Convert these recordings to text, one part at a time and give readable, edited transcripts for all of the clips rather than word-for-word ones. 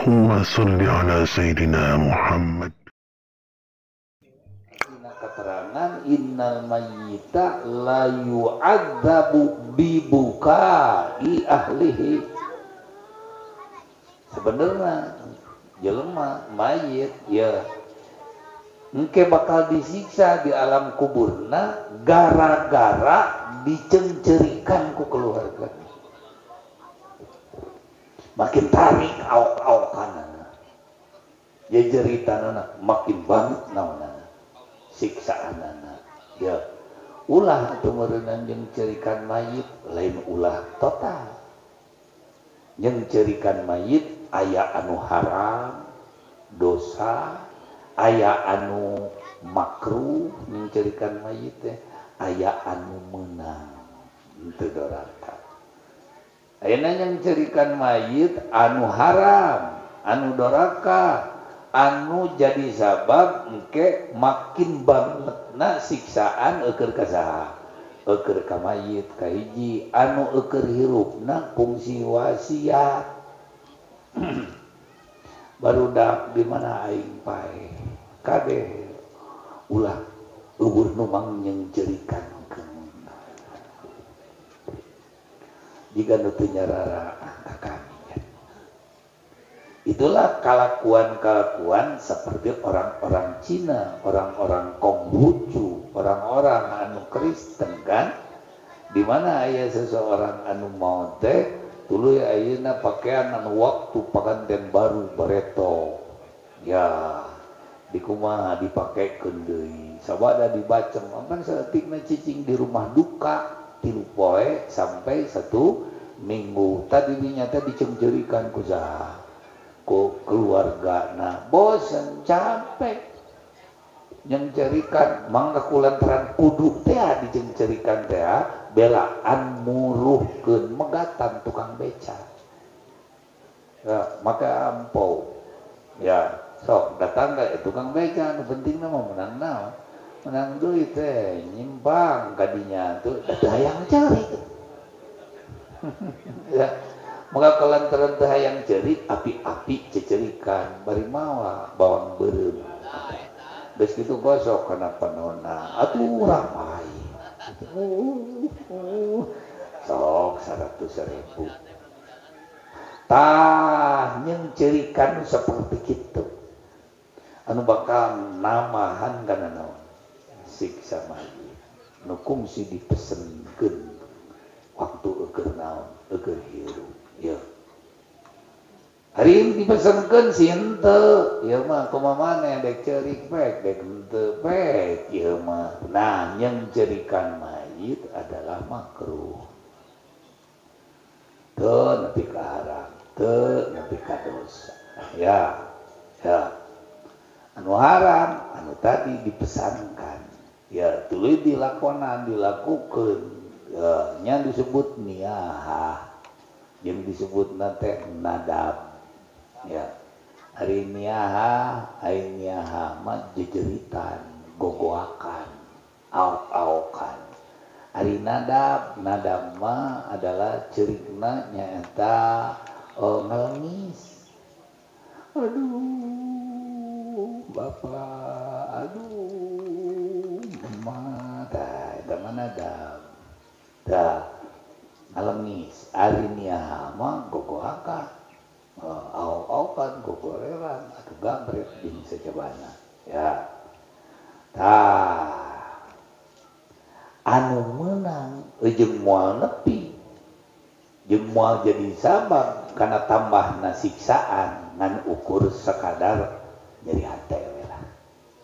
Allahumma sholli ala Sayyidina Muhammad. Keterangan innal mayyita la yu'adzabu bibukai ahlihi. Sebenarnya jelema mayit ya engke bakal disiksa di alam kuburna gara-gara dicengcerikan ku keluarga. Makin tarik aok-aokanana, jejeritanana makin banget naonana, siksaanana. Ya, ulah atuh meureunnan jeung cerikan mayit lain ulah total. Jeung cerikan mayit aya anu haram, dosa, aya anu makruh jeung cerikan mayit teh, aya anu meunang henteu doraka. Ayeuna yang cerikan mayit anu haram, anu doraka, anu jadi sabab engke makin bangetna siksaan eukeun ka saha? Eukeun ka mayit kahiji, anu eukeun hirupna kungsi wasiat. Barudak di mana aing pae? Kade ulah eueuh nu mangnyengcerikan. Jika nu teu nyarara ka kami. Itulah kalakuan-kalakuan seperti orang-orang Cina, orang-orang Konghucu, orang-orang anu Kristen kan, di mana aya seseorang anu maot teh tuluy ayeuna pakaian anu waktu pakanten baru bareto. Ya, dikumaha dipakekeun deui. Sabada dibacem, kan saeutikna cicing di rumah duka 3 poe sampai 1 minggu. Tadi nyata dicengcerikan ku saha? Ku keluarga. Nah, bosen capek nyengcerikan mangga kulantaran kudu teh dicengcerikan teh belaan muruhkeun megatan tukang beca. Ya, maka ampau. Ya, sok datang ka tukang beca nu pentingna mah menang naon? Menang duit teh nyimpang kadinya tuh da hayang ceurik. Ya, maka kalantaran teh hayang ceurik api-api cecerikan bari mawa bawang beureum. Geus kitu gosok kana panona atuh ramai. Sok 100.000. Tah nyengcerikan seperti kitu. Anu bakal namahan kana naon? Siksa mayit nu kungsi dipesenkeun waktu eukeun naon eukeun hirup ya hari dipesenkeun si henteu ieu mah kumaha maneh dek ceurik pek dek henteu pek ieu mah. Nah, nyengcerikan mayit adalah makruh, teu nepi ka haram, teu nepi ka dosa. Ya, ya anu haram anu tadi dipesankan ya tuluy dilakonan dilakukeun ya, nya disebut niahah jeung disebut teh nadab ya. Ari niahah ari niahah mah jejeritan gogoakan aok-aokan. Ari nadab nadab mah adalah cerikna nyaeta ngelengis. Aduh bapak, aduh emak, tah eta mah nadab. Tah ngalengis. Ari niahah mah gogoakan, aok-aokan, gogoreran, atuh gambret jeung sacabana. Ya. Tah anu meunang jeung moal nepi, jeung moal jadi sabab kana tambahna siksaan ngan ukur sekadar nyeri hate we lah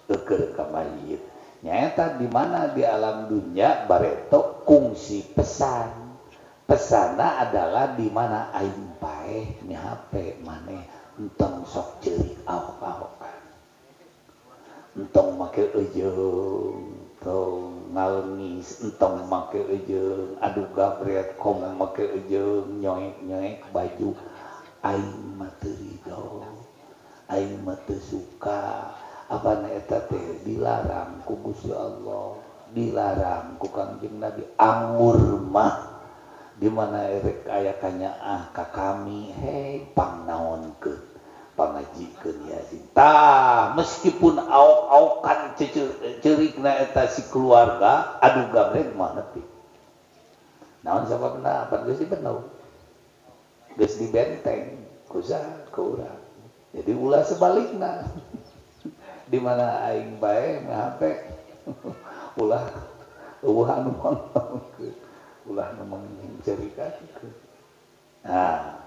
eukeun ka mayit. Nyaeta di mana di alam dunia bareto kungsi pesan. Pesana adalah di mana aing paeh mihape maneh entong sok ceurik aok-aokan. Entong make eujeung, entong ngalengis, entong make eujeung, adu gabret komo make eujeung, nyoek-nyoek baju aing mah teu rido. Aing mah teu suka. Apana eta teh dilarang ku Gusti Allah, dilarang ku Kangjeng Nabi. Anggur mah di mana erek aya kanyaah ka kami, hei pangnaonkeun. Tah meskipun aok-aokan cerikna eta si keluarga adu gamreng mah nepi. Naon sababna pan geus dibenau. Geus dibenteng ku saha ku urang. Jadi ulah sebalikna. Di mana aing bae ngahape ulah eueuh anu mangkeun ulah nu mangcerikakeun. Nah,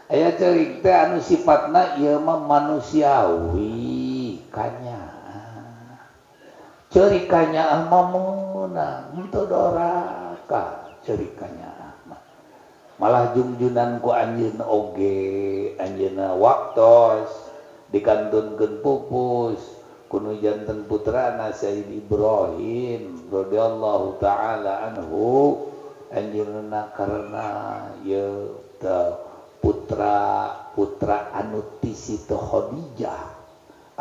aya cerik teh anu sifatna ieu mah manusiawi kanyaah. Ceurik kanyaah mah meunang henteu doraka ceurik kanyaah mah. Malah jungjunan ku anjeun oge anjeunna waktos dikantunkeun pupus kunu janten putrana Sayyid Ibrahim radhiyallahu taala anhu anjeunna karena ieu putra anu ti Siti Khadijah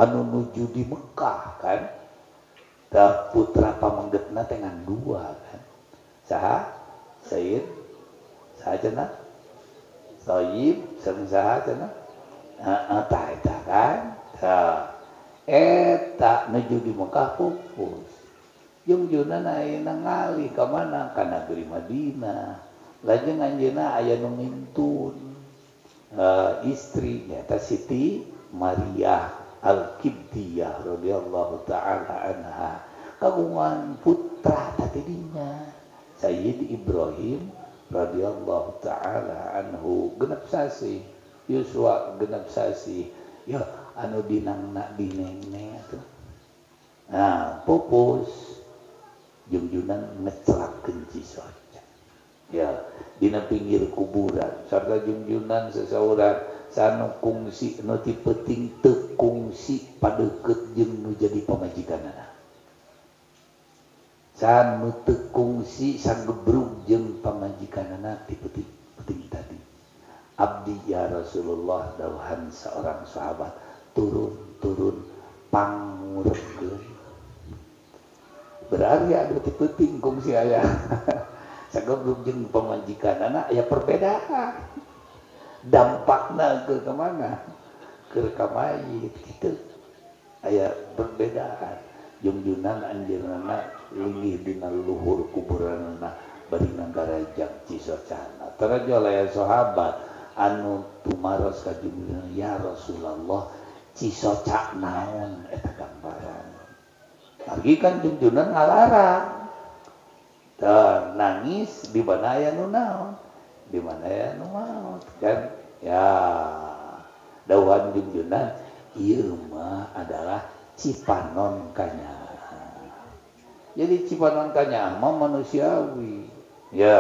anu nuju di Mekah kan tah putra pamenggetna teh ngan dua kan saha Sayyid saha cenah Sayyid sareng saha cenah heeh tah eta kan tah eta nuju di Mekah pupus jungjunan ayeuna ngalih ka mana ka negeri Madinah lajeng anjeunna aya nu ngintun istri nyata Siti Maria Al-Qibtiyah radhiyallahu ta'ala anha kagungan putra tadinya Sayyid Ibrahim radhiyallahu ta'ala anhu genep sasih Yuswa genep sasih ya anu dinangna dinene atuh. Nah pupus jungjunan ngecelakeun cisoca ya dina pinggir kuburan sarta jungjunan sesauran sanu kungsi nu ti peuting teu kungsi padeukeut jeung nu jadi pamajikanana sanu teu kungsi sagebrug jeung pamajikanana ti peuting tadi abdi ya Rasulullah dawuhan seorang sahabat turun-turun pangurepkeun berarti anu ti peuting kungsi aya sagebrug jeung pamajikanana aya perbedaan dampakna ke kemana ke ka mayit kitu aya perbedaan jungjunan anjeunna linggih dina luhur kuburanna bari ngagarajag cisocana tarajo aya sahabat anu tumaros ka jungjunan ya Rasulullah cisoca naon eta gambaran lagi kan jungjunan ngalarang tah nangis di mana aya nu naon di mana aya nu maot kan ya dawuhan jungjunan ieu mah adalah cipanon kanyaah. Jadi cipanon kanyaah mah manusiawi ya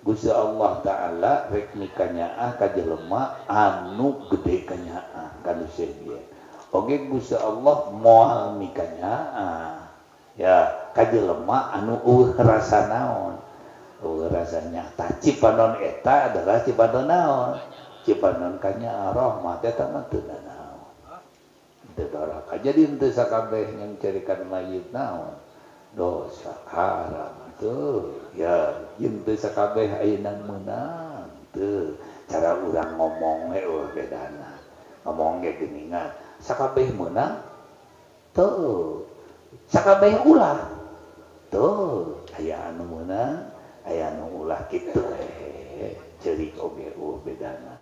Gusti Allah Ta'ala rek mikanyaah ka jelema anu gede kanyaah ka nu sejen oge Gusti Allah moal mikanyaah ya ka jelema anu eueuh rasa naon eueuh rasa nyata cipanon eta adalah cipanon naon cipanon kanyaah rahmat eta mah teu naon teu doraka jadi henteu sakabeh nyangcerikan mayit naon dosa haram tuh ya jeung teu sakabeh ayeuna meunang teu cara urang ngomong we eueuh bedana ngomong ge geuningan sakabeh meunang teu sakabeh ulah teu aya anu meunang aya anu ulah kitu we ceurik oge eueuh bedana.